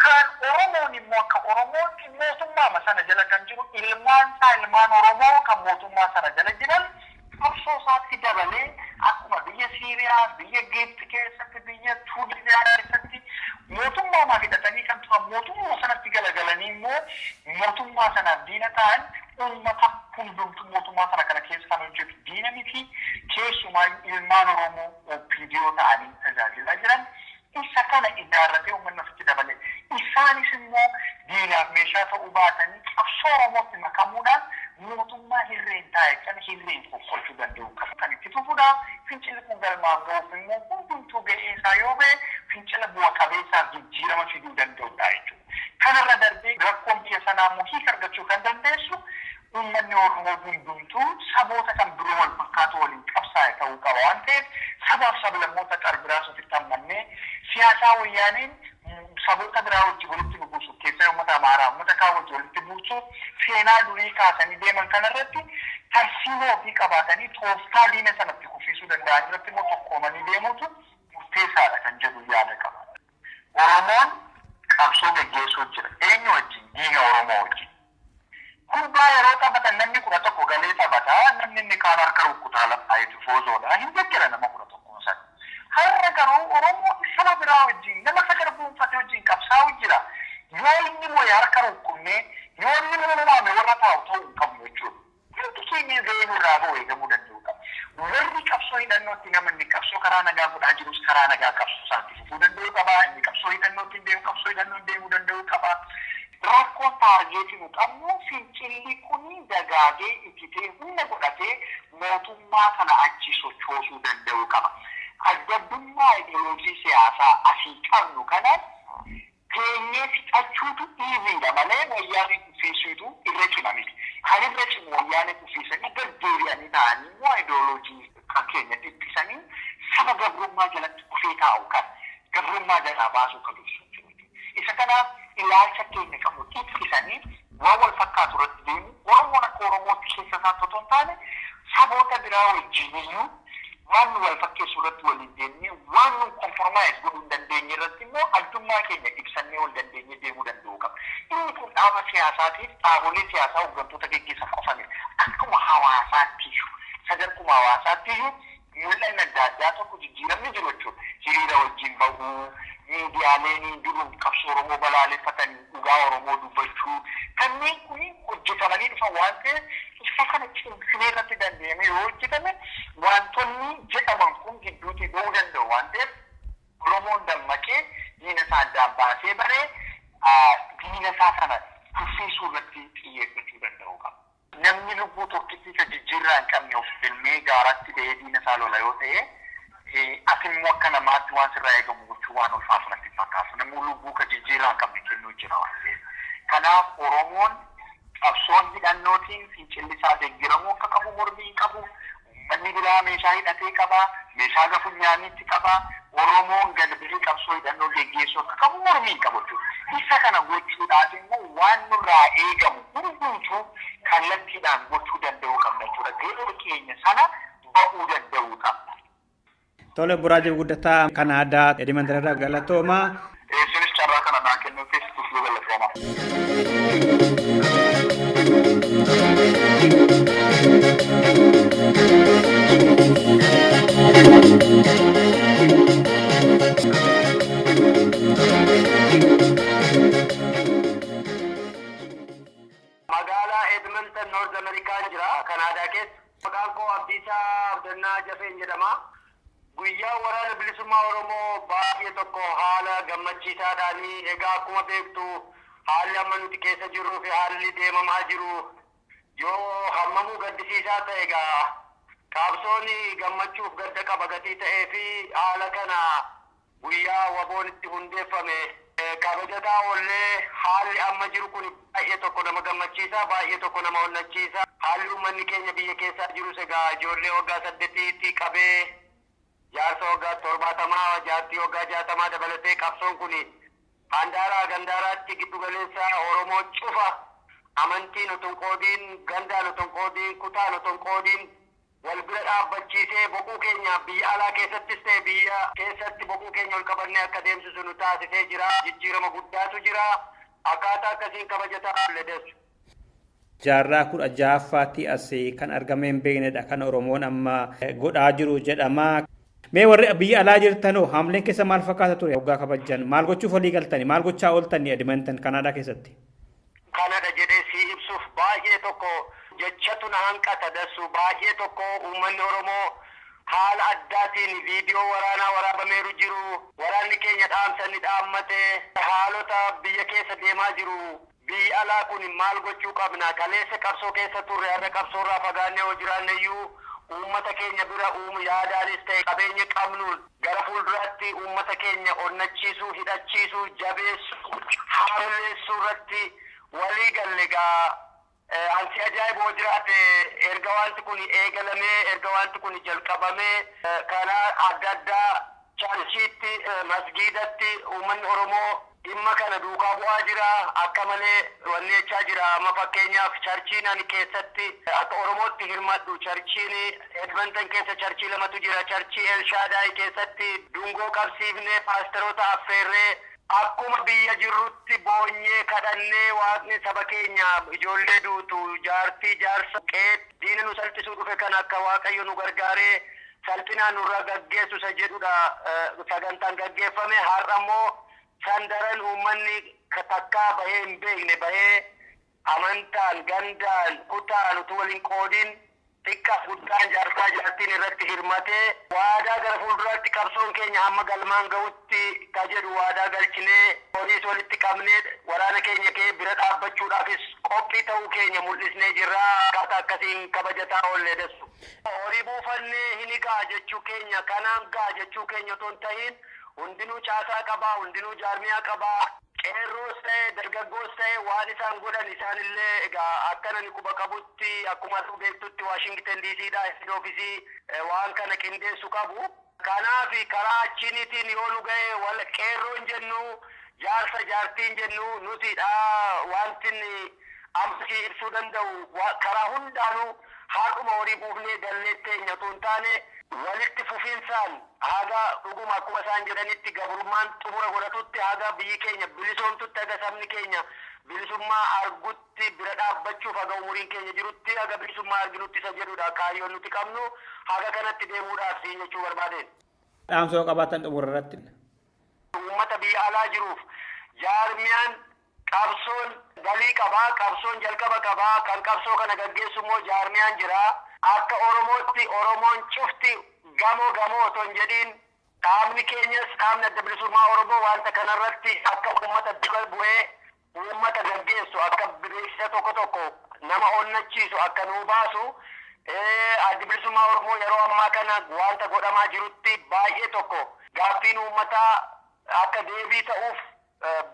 kan Oromoon immoo akka Oromootti mootummaa sana jala kan jiru ilmaan isaa ilmaan Oromoo kan mootummaa sana jala jiran qabsoo isaatti dabalee akkuma biyya Siiriyaa, biyya Gibxi keessatti, biyya Tuuniziyaa keessatti mootummaa hidhatanii kan turan mootummaa sanatti galagalanii immoo mootummaa sanaaf diina ta'an uummata hundumtu mootummaa sana kana keessa kan hojjetu diina miti keessumaa ilmaan Oromoo OPDO ta'anii tajaajilaa jiran isa kana ijaarratee uummanni ofitti dabale. Isaanis immoo diinaaf meeshaa ta'uu baatanii qabsoo Oromootti makamuudhaan mootummaa hirreen taa'e kana hirreen kokkolchuu danda'u qabu. Kan itti fufuudha. Fincilli kun galmaan ga'uuf immoo hundumtuu ga'ee isaa yoo ba'e fincila bu'a qabeessaaf jijjiirama fiduu danda'udha jechuudha. Kanarra darbee rakkoon biyya sanaa immoo hiika argachuu kan dandeessu uummanni Oromoo hundumtuu saboota kan biroo wal fakkaatu waliin qabsaa'e ta'uu qaba waan ta'eef sabaaf sablammoota qarbiraas ofitti hammannee siyaasaa wayyaaniin saboota biraa wajjin walitti nu buusuuf keessaa uummata Amaaraa uummata kaan wajjin walitti buusuuf seenaa durii kaasanii deeman kanarratti tarsiimoo ofii qabaatanii tooftaa diina sanatti kuffisuu danda'an irratti immoo tokkoomanii deemuutu murteessaadha kan jedhu yaada qaba. Oromoon qabsoo geggeessuu jira. Eenyu wajjin? Diina Oromoo wajjin. Kubbaa yeroo taphatan namni 11 galee taphata namni inni kaan harka rukkutaa lafaa foozoodha hin jechira nama 11 sana. Har'a garuu Oromoo saba biraa wajjin nama sagar buunfate wajjin qabsaa'u jira. Yoo inni moo'e harka rukkunnee yoo inni mo'ame warra taa'u ta'uu hin qabnu jechuudha. Hundi keenya ga'ee nurraa ba'u eegamuu danda'u qaba. Warri qabsoo hidhannootti namanni qabsoo karaa nagaa godhaa jirus karaa nagaa qabsoo isaatti fufuu danda'u qaba. Inni qabsoo hidhannootti deemu qabsoo hidhannoo deemuu danda'u qaba. Rakkoon target nu qabnu fincilli kun dagaagee ititee humna godhatee mootummaa kana achi sochoosuu danda'u qaba. Addaddummaa ideoloojii siyaasaa asii qabnu kanaan teenyee fixachuutu dhiibiidha malee wayyaanee kuffisuutu irra cima miti. Kan irra cimu wayyaanee kuffisanii gad deebi'anii ta'anii immoo ideoloojii kan keenya dhiphisanii saba gabrummaa jalatti kufee taa'u kan gabrummaa jalaa baasuu kan ibsu jechuudha. Isa kanaaf ilaalcha keenya qabu dhiphisanii waan wal fakkaatu irratti deemu Oromoon akka Oromootti keessa isaatti otoo hin taane saboota biraa wajjin iyyuu waan nu wal fakkeessu irratti waliin deemnee waan nu kompromaayis godhuu hin dandeenye irratti immoo addummaa keenya ibsannee wal dandeenye deemuu danda'uu qabna. Inni kun dhaaba siyaasaatiif dhaabolee siyaasaa hooggantoota geggeessan qofa miti. Akkuma hawaasaatti iyyuu sadarkuma hawaasaatti iyyuu mul'anni adda addaa tokko jijjiiramni jiru jechuudha. Hiriira wajjin ba'uu, miidiyaaleen duruun qabsoo Oromoo balaaleffatanii dhugaa Oromoo dubbachuu kanneen kun hojjetamanii dhufan waan ta'eef isa kana cimsinee irratti dandeenye yoo hojjetame wantoonni jedhaman kun gidduutti ba'uu danda'u waan ta'eef Oromoon dammaqee diina isaa addaan baasee baree diina isaa sana kuffisuu irratti xiyyeeffachuu danda'u qaba. Namni lubbuu tokkittii ka jijjiirraa hin qabne of filmee gaaratti ba'ee diina isaa lola yoo ta'e ati immoo akka namaatti waan sirraa eegamu gochuu waan ulfaatu natti fakkaatu. Namni lubbuu ka jijjiirraa hin qabne kennuu jira waan ta'eef. Kanaaf Oromoon qabsoon hidhannootiin fincilli isaa deeggaramuu akka qabu mormii hin qabu. Uummanni biraa meeshaa hidhatee qaba. Meeshaa gafunyaaniitti qaba. Oromoon galbee qabsoo hidhannoo geggeessuu akka qabu mormii hin qabu jechuudha. Isa kana gochuudhaaf immoo waan nurraa eegamu hundumtuu kallattiidhaan gochuu danda'uu qabna jechuudha. Gahee keenya sana ba'uu danda'uu qabna. Tole Buraajii Guddataa kan aadaa Edmonton irraa galatoomaa. Isinis carraa kana naa kennuufis tufuu galatoomaa. Magaalaa Edmonton North America jira Kanaadaa keessa. Maqaan koo Abdiisaa Abdannaa Jafeen jedhama. Guyyaa waraana bilisummaa Oromoo baay'ee tokko haala gammachiisaadhaan egaa akkuma beektu haalli amma nuti keessa jirruu fi haalli deemamaa jiru yoo hammamuu gaddisiisaa ta'e egaa qabsoon gammachuuf gadda qaba gatii ta'ee fi haala kana guyyaa waboon itti hundeeffame kabajataa oollee haalli amma jiru kun baay'ee tokko nama gammachiisa baay'ee tokko nama onnachiisa haalli uummanni keenya biyya keessaa jirus egaa ijoollee waggaa 8tti qabee jaarsa waggaa 70 jaartii waggaa 60 dabalatee qabsoon kun handaaraa gandaaraatti giddu galeessa Oromoo cufa Amantiin otoo hin qoodiin, gandaan otoo hin qoodiin, kutaan otoo hin qoodiin wal bira dhaabbachiisee boquu keenya biyya alaa keessattis ta'e biyya keessatti boquu keenya ol qabannee akka deemsisu nu taasisee jira. Jijjiirama guddaatu jira. Akkaataa akkasiin kabajataa ledeessu. Jaarraa 16ffaatti as kan argamee hin beeknedha kan Oromoon amma godhaa jiru jedhama. Mee warri biyya alaa jirtanoo haamleen keessa maal fakkaata ture waggaa kabajjan, maal gochuuf walii galtani, maal gochaa ooltani Edmonton Kanaadaa keessatti? Kanadha jedhee si ibsuuf baay'ee tokko jechatu na hanqata dassu. Baay'ee tokko uummanni Oromoo haala addaatiin viidiyoo waraanaa waraabameeru jiru. Waraanni keenya dhaamsa inni dhaammate, haalota biyya keessa deemaa jiru. Biyyi alaa kun maal gochuu qabna? Kaleessa qabsoo keessa turre, har'a qabsoorraa fagaannee hoo jiraanne iyyuu uummata keenya bira uumu yaadaanis ta'e qabeenya qabnuun gara fuulduraatti uummata keenya onnachiisuu, hidhachiisuu, jabeessuu, haaromsuu irratti walii galle gaa. Ansi ajaa'iba hoo jiraate, erga wanti kun eegalamee, erga wanti kun jalqabamee, karaa adda addaa churchiitti, masgiidatti uummanni Oromoo dhimma kana duukaa bu'aa jira. Akka malee wanni jechaa jira. Amma fakkeenyaaf churchiin ani keessatti akka Oromootti hirmadhu, churchiin Edmonton keessa churchii lamatu jira. Churchii Elshaadaay keessatti dungoo qabsiifnee, paasteroota affeerree, akkuma biyya jirrutti boonyee kadhannee, waaqni saba keenya ijoollee duutu, jaartii jaarsa qe'ee diina nu salphisuu dhufe kan akka Waaqayyo nu gargaaree salphinaan nurraa gaggeessu isa jedhudha sagantaan gaggeeffame. Har'a immoo sandaran uummanni takkaa bahee hin beekne bahee, amantaan, gandaan, kutaan utuu waliin qoodiin, xiqqaa guddaan, jaarsaa jaartiin irratti hirmatee, waadaa gara fuulduraatti qabsoon keenya hamma galmaan ga'utti ka jedhu waadaa galchinee, horiis walitti qabnee, waraana keenya kee bira dhaabbachuudhaafis qophii ta'uu keenya mul'isnee jirra. Akkaataa akkasiin kabajataa oollee dessu. Horii buufannee hin ga'a jechuu keenya, kanaan ga'a jechuu keenya otoo hin ta'iin, hundinuu caasaa qabaa, hundinuu jaarmiyaa qabaa. Qeerroos ta'e dargaggoos ta'e waan isaan godhan isaanillee egaa akka nani quba qabutti, akkuma atu beektutti, Waashingtan DCdha head office waan kana qindeessu qabu. Kanaaf karaa achiiniitiin yoo nu ga'e, wal qeerroon jennu, jaarsa jaartiin jennu, nutidha. Wanti amma si ibsuu danda'u, karaa hundaanuu har'uma horii buufnee gallee teenya otoo hin taane, walitti fufinsaan haga dhuguma akkuma isaan jedhanitti gabrummaan xumura godhatutti, haga biyyi keenya bilisoomtutti, haga sabni keenya bilisummaa argutti bira dhaabbachuuf, haga umuriin keenya jirutti, haga bilisummaa arginutti isa jedhudha kaayyoon nuti qabnu. Haga kanatti deemuudhaaf siin jechuu barbaadeen. Dhaamsa qabaatan xumura irratti. Uummata biyya alaa jiruuf, jaarmiyaan qabsoon galii qabaa, qabsoon jalqaba qabaa, kan qabsoo kana gaggeessu immoo jaarmiyaan jira. Akka Oromootti Oromoon cufti gamoo gamoo otoo hin jedhiin, dhaabni keenyas, dhaabni Adda Bilisummaa Oromoo, wanta kanarratti akka uummata dura bu'ee uummata gaggeessu, akka beeksisa tokko tokko nama onnachiisu akka nuu baasu. Addi Bilisummaa Oromoo yeroo ammaa kana wanta godhamaa jirutti baay'ee tokko gaaffiin uummataa akka deebii ta'uuf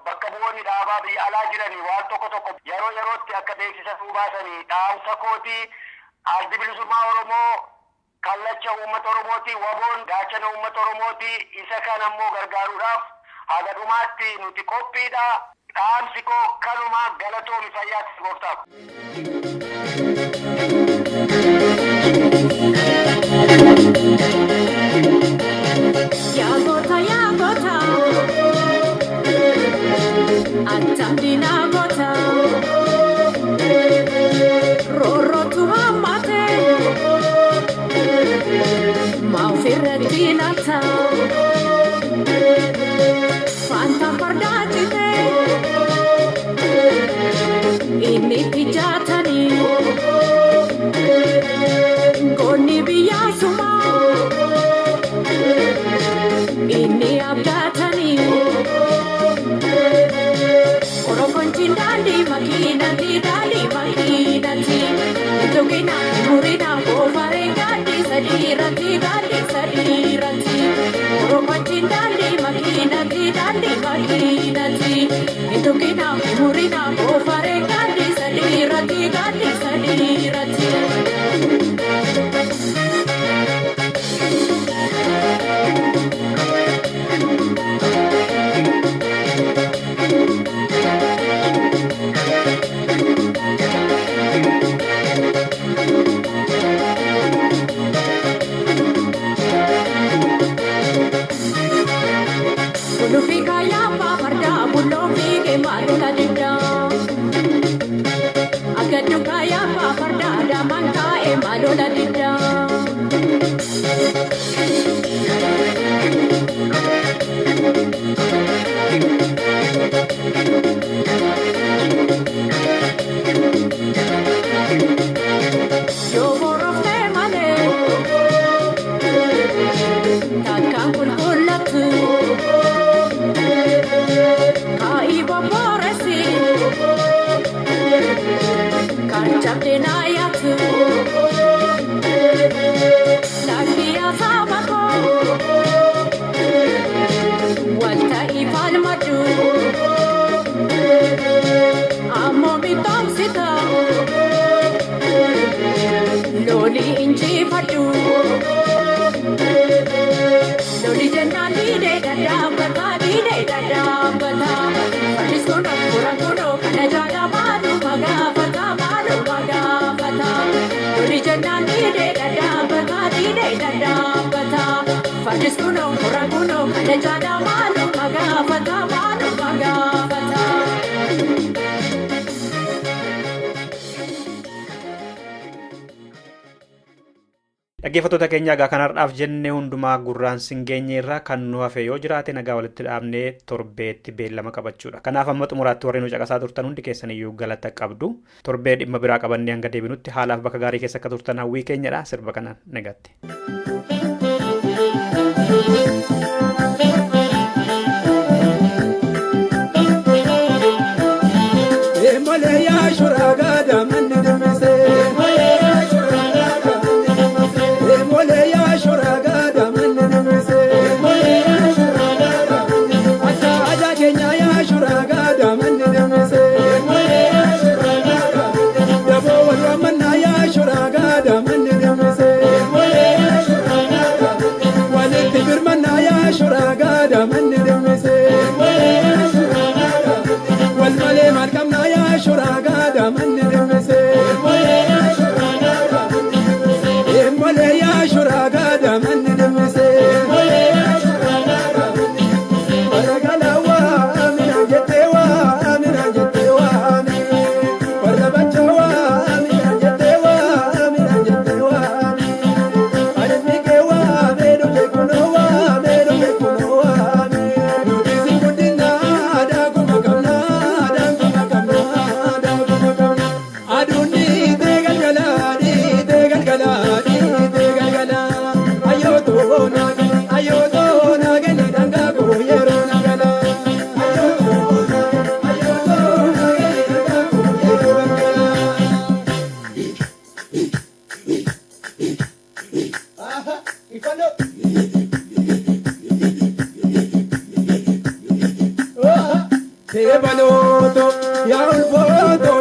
bakka bu'oonni dhaabaa biyya alaa jiranii waan tokko tokko yeroo yerootti akka beeksisa nuu baasanii dhaamsa kootii. Addi Bilisummaa Oromoo kallacha uummata Oromooti, WBOn gaachana uummata Oromooti. Isa kana ammoo gargaaruudhaaf haga dhumaatti nuti qophiidha. Dhaamsi koo kanuma. Galatoomi, fayyaatti gooftaaf. Yaagota, yaagota, attam dinaagota, roorrootu hammate, maa ofirratti ilaalta, faanta fardaa cite, inni itti jaatanii, goonni biyyaa sumaa. Inni abdatanii orokonchiin daandii makiinatti, daandii makiinatti tuqina murina goofaree gaaddi sadiirratti, gaaddi sadiirratti. Orokonchiin daandii makiinatti, daandii makiinatti tuqina murina goofaree gaaddi sadiirratti, gaaddi sadiirratti. malee maalola diddaa. Yoo borooftee malee takkaan qulqullattu kaa'ii bobbooressi kan cabdee naayaatu lakkii asaaba koo walta'ii falmadhu ammoo bitoomsita. Loli injifadhu Loli jennaan diidee dhadhaabbata diidee dhadhaabbata Fardis kunoo kuraan kunoo kana jaala maaluma gaafata maaluma gaafata Loli jennaan diidee dhadhaabbata diidee dhadhaabbata Fardis kunoo kuraan kunoo kana jaala maaluma gaafata maaluma gaafata. Dhaggeeffattoota keenya egaa kan har'aaf jennee hundumaa gurraan sin geenye irraa kan nu hafe yoo jiraate nagaa walitti dhaabnee torbeetti beellama qabachuudha. Kanaaf amma xumuraatti warri nu caqasaa turtan hundi keessan iyyuu galata qabdu. Torbee dhimma biraa qabannee hanga deebinutti haalaaf bakka gaarii keessa akka turtan hawwii keenyadha. Sirba kanaan nagaatti. Malee yaa shuraagaa damanni dimmisee. Malee yaa shuraagaa damanni dimmisee. Adda adda keenya yaa shuraagaa damanni dimmisee. Daboo wal waamannaa yaa shuraagaa damanni dimmisee. Walitti birmannaa yaa shuraagaa damanni dimmisee. Wal malee maal qabnaa yaa shuraagaa damanni dimmisee. Malee yaa shuraagaa damanni dimmisee. Warra galawaa minaan jettee waa minaan jettee waa warra bachawaa minaan jettee waa minaan jettee waa ani waa meedhu beekunoo waa meedhu beekunoo waa nuti si guddinaa aadaa kuma qabnaa aadaa kuma qabnaa aadaa kuma qabnaa aduun dhiitee galgalaa dhiitee galgalaa dhiitee galgalaa ayyootoo naagani ayyootoo naagani dhangaa koo yeroo nagalaa ayyootoo naagani dhangaa koo yeroo nagalaa. Teebalooto yaa ulfooto